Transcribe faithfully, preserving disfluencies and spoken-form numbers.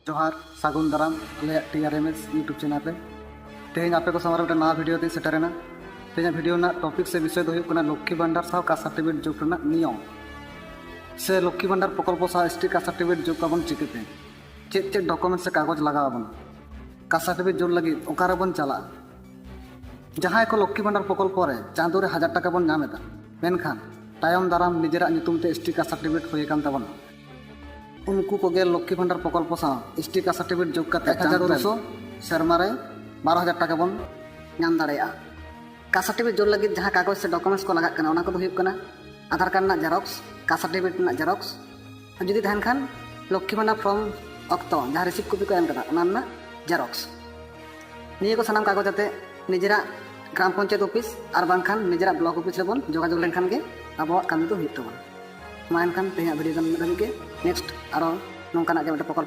ᱡᱚᱦᱟᱨ, ᱥᱟᱹᱜᱩᱱ ᱫᱟᱨᱟᱢ ᱟᱞᱮᱭᱟᱜ ᱴᱤ ᱟᱨ ᱮᱢ ᱮᱥ YouTube ᱪᱮᱱᱮᱞ ᱨᱮ᱾ ᱛᱮᱦᱮᱧ ᱟᱯᱮ ᱠᱚ ᱥᱟᱢᱟᱝ ᱨᱮ ᱢᱤᱫᱴᱮᱱ ᱱᱟᱣᱟ ᱵᱷᱤᱰᱤᱭᱳ ᱛᱮᱧ ᱥᱮᱴᱮᱨᱮᱱᱟ᱾ ᱛᱮᱦᱮᱧᱟᱜ ᱵᱷᱤᱰᱤᱭᱳ ᱨᱮᱱᱟᱜ ᱴᱚᱯᱤᱠ ᱥᱮ ᱵᱤᱥᱚᱭ ᱫᱚ ᱦᱩᱭᱩᱜ ᱠᱟᱱᱟ ᱞᱚᱠᱠᱷᱤ ᱵᱷᱟᱱᱰᱟᱨ ᱥᱟᱶ ᱠᱟᱥᱴ ᱥᱟᱨᱴᱤᱯᱷᱤᱠᱮᱴ ᱡᱳᱜᱽ ᱨᱮᱱᱟᱜ ᱱᱤᱭᱚᱢ, ᱥᱮ ᱞᱚᱠᱠᱷᱤ ᱵᱷᱟᱱᱰᱟᱨ ᱯᱨᱚᱠᱚᱞᱯᱚ ᱥᱟᱶ ᱮᱥ ᱴᱤ ᱠᱟᱥᱴ ᱥᱟᱨᱴᱤᱯᱷᱤᱠᱮᱴ ᱡᱳᱜᱽ ᱟᱵᱚᱱ ᱪᱤᱠᱟᱹᱛᱮ, ᱪᱮᱫ ᱪᱮᱫ ᱰᱚᱠᱩᱢᱮᱱᱴ ᱥᱮ ᱠᱟᱜᱚᱡᱽ ᱞᱟᱜᱟᱣ ᱟᱵᱚᱱᱟ, ᱠᱟᱥᱴ ᱥᱟᱨᱴᱤᱯᱷᱤᱠᱮᱴ ᱡᱳᱜᱽ ᱞᱟᱹᱜᱤᱫ ᱚᱠᱟ ᱨᱮᱵᱚᱱ ᱪᱟᱞᱟᱜᱼᱟ, ᱡᱟᱦᱟᱸᱭ ᱠᱚ ᱞᱚᱠᱠᱷᱤ ᱵᱷᱟᱱᱰᱟᱨ ᱯᱨᱚᱠᱚᱞᱯᱚ ᱨᱮ ᱪᱟᱸᱫᱳ ᱨᱮ ᱦᱟᱡᱟᱨ ᱴᱟᱠᱟ ᱵᱚᱱ ᱧᱟᱢ ᱮᱫᱟ, ᱢᱮᱱᱠᱷᱟᱱ ᱛᱟᱭᱚᱢ ᱫᱟᱨᱟᱢ ᱱᱤᱡᱮᱨᱟᱜ ᱧᱩᱛᱩᱢ ᱛᱮ ᱮᱥ ᱴᱤ ᱠᱟᱥᱴ ᱥᱟᱨᱴᱤᱯᱷᱤᱠᱮᱴ ᱦᱩᱭ ᱟᱠᱟᱱ ᱛᱟᱵᱚᱱᱟ, ᱩᱱᱠᱩ ᱠᱚᱜᱮ ᱞᱚᱠᱠᱷᱤ ᱵᱷᱟᱱᱰᱟᱨ ᱯᱨᱚᱠᱚᱞᱯᱚ ᱥᱟᱶ ᱮᱥ ᱴᱤ ᱠᱟᱥᱴ ᱥᱟᱨᱴᱤᱯᱷᱤᱠᱮᱴ ᱡᱳᱜᱽ ᱠᱟᱛᱮ ᱮᱠ ᱦᱟᱡᱟᱨ ᱪᱟᱸᱫᱳ ᱨᱮ ᱫᱩᱥᱚ, ᱥᱮᱨᱢᱟ ᱨᱮ ᱵᱟᱨᱚ ᱦᱟᱡᱟᱨ ᱴᱟᱠᱟ ᱵᱚᱱ ᱧᱟᱢ ᱫᱟᱲᱮᱭᱟᱜᱼᱟ᱾ ᱠᱟᱥᱴ ᱥᱟᱨᱴᱤᱯᱷᱤᱠᱮᱴ ᱡᱳᱜᱽ ᱞᱟᱹᱜᱤᱫ ᱡᱟᱦᱟᱸ ᱠᱟᱜᱚᱡᱽ ᱥᱮ ᱰᱚᱠᱩᱢᱮᱱᱴᱥ ᱠᱚ ᱞᱟᱜᱟᱜ ᱠᱟᱱᱟ, ᱚᱱᱟ ᱠᱚᱫᱚ ᱦᱩᱭᱩᱜ ᱠᱟᱱᱟ ᱟᱫᱷᱟᱨ ᱠᱟᱨᱰ ᱨᱮᱱᱟᱜ ᱡᱮᱨᱚᱠᱥ, ᱠᱟᱥᱴ ᱥᱟᱨᱴᱤᱯᱷᱤᱠᱮᱴ ᱨᱮᱱᱟᱜ ᱡᱮᱨᱚᱠᱥ, ᱟᱨ ᱡᱩᱫᱤ ᱛᱟᱦᱮᱱ ᱠᱷᱟᱱ ᱞᱚᱠᱠᱷᱤ ᱵᱷᱟᱱᱰᱟᱨ ᱯᱷᱨᱚᱢ ᱚᱠᱛᱚ ᱡᱟᱦᱟᱸ ᱨᱤᱥᱤᱯᱴ ᱠᱚᱯᱤ ᱠᱚ ᱮᱢ ᱠᱟᱫᱟ, ᱚᱱᱟ ᱨᱮᱱᱟᱜ ᱡᱮᱨᱚᱠᱥ᱾ ᱱᱤᱭᱟᱹ ᱠᱚ ᱥᱟᱱᱟᱢ ᱠᱟᱜᱚᱡᱽ ᱟᱛᱮ ᱱᱤᱡᱮᱨᱟᱜ ᱜᱨᱟᱢ ᱯᱚᱧᱪᱟᱭᱮᱛ ᱚᱯᱷᱤᱥ ᱟᱨ ᱵᱟᱝᱠᱷᱟᱱ ᱱᱤᱡᱮᱨᱟᱜ ᱵᱞᱚᱠ ᱚᱯᱷᱤᱥ ᱨᱮᱵᱚᱱ ᱡᱳᱜᱟᱡᱳᱜᱽ ᱞᱮᱱᱠᱷᱟᱱ ᱜᱮ ᱟᱵᱚᱣᱟᱜ ᱠᱟᱹᱢᱤ ᱫᱚ ᱦᱩᱭᱩᱜ ᱛᱟᱵᱚᱱᱟ᱾ ᱢᱟ ᱮᱱᱠᱷᱟᱱ ᱛᱮᱦᱮᱧᱟᱜ ᱵᱷᱤᱰᱤᱭᱳ ᱫᱚ ᱱᱤᱱᱟᱹᱜ ᱫᱷᱟᱹᱵᱤᱡ ᱜᱮ᱾ ᱱᱮᱠᱥᱴ ᱟᱨᱚ ᱱᱚᱝᱠᱟᱱᱟᱜ ᱜᱮ ᱢᱤᱫᱴᱮᱱ ᱯᱨᱚᱠᱚᱞᱯᱚ